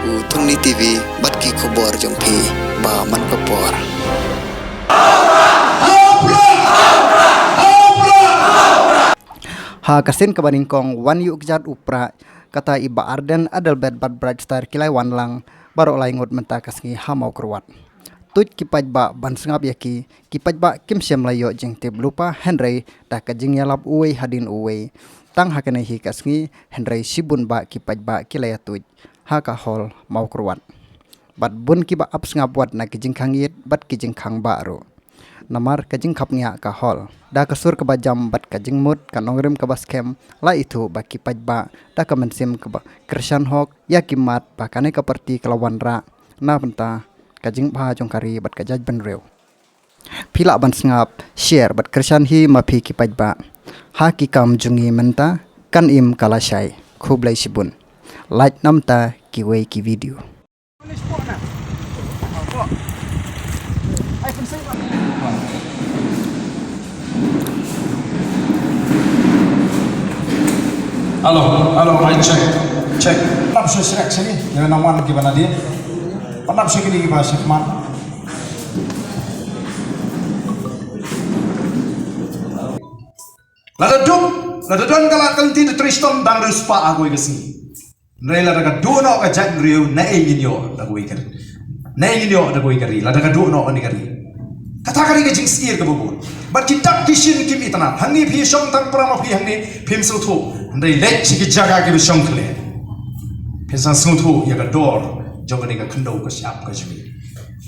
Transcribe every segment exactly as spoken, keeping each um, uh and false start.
U Thungni T V bad ki khubor jong phi ba man ka por. Ha ka sien kaba nyngkong, wan ïuh kjat u Prah, kata i Bah Ardent, Adelbert bad Bright Star ki la wan lang baroh lai ngut mynta ka sngi ha Mawkyrwat. Tuid ki paidbah ban sngap ïa ki, ki paidbah kim shym la ïoh jingtip lypa hynrei da ka jingïalap uwei hadien uwei. Tang ha kane hi ka sngi hynrei shibun bah ki paidbah ki la ïa tuid ha ka hall Mawkyrwat. Bad bun kiba ap sngap wat na ki jingkhang ïit bad ki jingkhang bah ruh. Namar ka jingkhapngiah ka hall. Da ka sur kaba jam bad ka jingmut, ka nongrim kaba skhem, la ithuh ba ki paidbah da ka mynsiem kaba kyrshan hok ïa ki mat ba kane ka party ka la wanrah na bynta ka jingbha jong ka ri bad ka jaitbynriew. Phi lah ban sngap, share bad kyrshan hi ma phi ki paidbah. Ha ki kam jong ngi mynta, kan im ka lashai. Khublei shibun. Like namta kiwei ki video. Hello, hello, mic check, check. Pynap sha shrek shini, ïa nang wan kiba nadien. Pynap sha kini kiba shakmat. Lada duk, lada don ka lad ka lynti da trei shitom dang riewspah ha kawei ka sngi. Hynrei lada ka duh noh ka jaitbynriew, naei ngin ïoh da kawei ka ri? Naei ngin ïoh da kawei ka ri lada ka duh noh kane ka ri? Kata ka dei ka jingsyier kaba bun. Bad ki dak ki shin kim itynnad. Hangne phi shong tang para ma phi hangne phim sngewthuh. Hynrei leit sha ki jaka kiba shong khlieh, phin sa sngewthuh ïa ka dor jong kane ka khyndew ka shyiap ka jong ngi.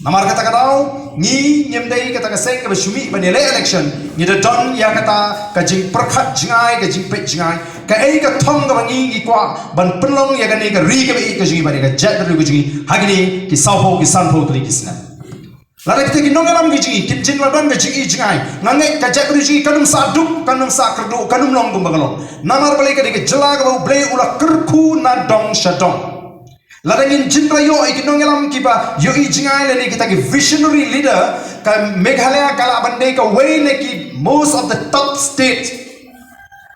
Namar kata ka daw, ngi ngim dei kata ka seng kaba shu mih ban ïaleh election, ngi da don ïa kata ka jingpyrkhat jngai, ka jingpeit jngai. Kaei ka thong kaba ngi ngi kwah ban pynlong ïa kane ka ri kaba ïeit ka jong ngi bad ïa ka jaitbynriew ka jong ngi ha kine ki sawphew ki sanphew tylli ki snem. Lada kita ki nongïalam ka jong ngi kim jin la don ka jingïeit jngai, nga ngeit ka jaitbynriew jong ngi kan ym sah duk, kan ym sah kyrduh, kan ym long kumba ka long. Namar balei ka dei ka jylla kaba U Blei u la kyrkhu na dong sha dong. Lada ngin jin la ïoh ïa ki nongïalam kiba ïohi jngai lane kita ki visionary leader, ka Meghalaya ka lah ban dei kawei na ki most of the top state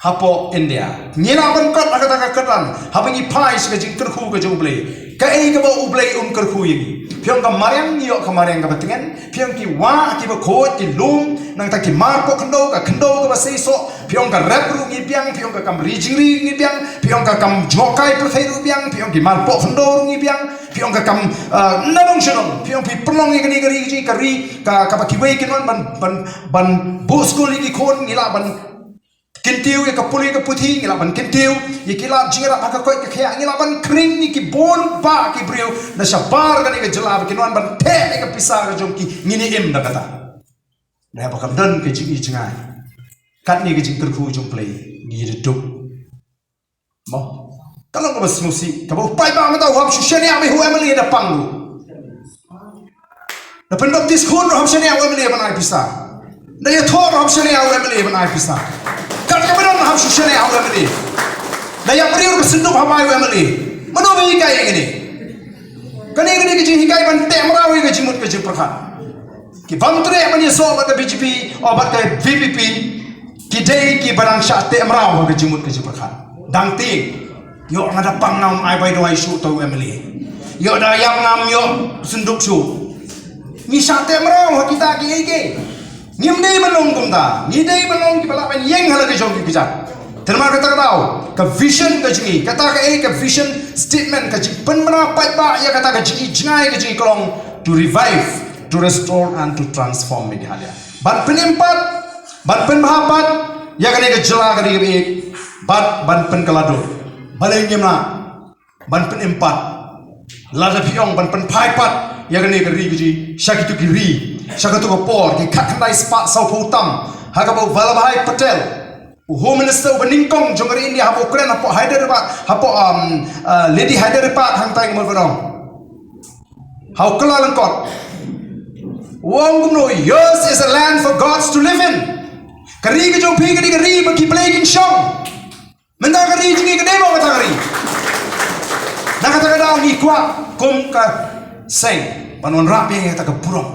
hapoh India. Ngi lah ban kot ha kata ka kyrdan haba ngi phai sha ka jingkyrkhu ka jong U Blei. Kaei kaba U Blei um kyrkhu ïa ngi? Phi ong ka mariang, ngi ïoh ka mariang kaba tngen. Phi ong ki wah kiba khuid, ki lum, nangta ki mar poh khyndew, ka khyndew kaba seisoh. Phi ong ka rep ruh ngi biang, phi ong ka kam ri jingri ngi biang, phi ong ka kam jngohkai pyrthei ruh biang, phi ong ki mar poh khyndew ruh ngi biang, phi ong ka kam, ah, na nong shnong, phi ong phi pynlong ïa kane ka ri, ka ri ka, kaba kiwei kin wan ban, ban, ban buh skul ïa ki khun, ngi lah ban kyntiew ïa ka pule ka puthi, ngi lah ban kyntiew ïa ki lad jingïarap ha ka koit ka khiah, ngi lah ban khring ïa ki bun bah ki briew na shabar kane ka jylla ba kin wan ban theh ïa ka pisa ka jong ki, ngin ïa im da kata? Naba kam don ka jingïeit jngai. Katne ka jingkyrkhu jong U Blei ngi da duk. Mo. Ka long kaba sngewsih, kaba u paidbah mynta u hap shu shaniah beit ha u M L A da pang ruh. Da pynbaptis khun ruh hap shaniah ha u M L A ban ai pisa. Da ïathoh ruh hap shaniah ha u M L A ban ai pisa. Kat kaba don hap shu shaniah ha u M L A. Da ïa briew ka synduk hap ai u M L A. Mano ba hikai ïa kine? Kane, kane ka jinghikai ban teh mraw ïa ka jingmut ka jingpyrkhat. Ki bym treh ban ïasoh bad ka B J P, o bad ka V P P, ki dei kiba dang shah teh mraw ha ka jingmut ka jingpyrkhat. Dang tieng. Ïoh nga da pang ngam ai bai duwai shuh to M L A. Ïoh da ïap ngam ïoh synduk shuh. Ngi shah teh mraw ha kita kiei kiei. Ngim dei ban long kumta. Ngi dei ban long kiba lah ban ïeng ha la ka jong ki kjat. Te namar kata ka daw, ka vision ka jong ngi, kata kaei ka vision statement, ka jingpynbna paidbah ïa kata ka jingïeit jngai ka jong ngi ka long to revive, to restore and to transform Meghalaya. Ban pynim pat, ban pynbha pat ïa kane ka jylla ka ri kaba ïeit, bad ban pynkylla dur. Balei ngim lah ban pynim pat? Lada phi ong ban pynphai pat ïa kane ka ri ka jong ngi sha kito ki ri, sha kato ka por, ki khatkhyndai spah sawphew tam, ha kaba u Vallabhbhai Patel, u Home Minister uba nyngkong jong ka ri India, haba u kren hapoh Hyderabad, hapoh, um, uh, Lady Hyderabad hangtai, ka mut ban ong, ha u kylla lyngkot, u ong kumno, "Yours is a land for gods to live in." Ka ri ka jong phi ka dei ka ri ba ki blei kin shong. Mynta ka ri jong ngi ka dei mo kata ka ri? Na kata ka daw ngi kwah kum ka seng ban wanrah biang ïa kata ka burom.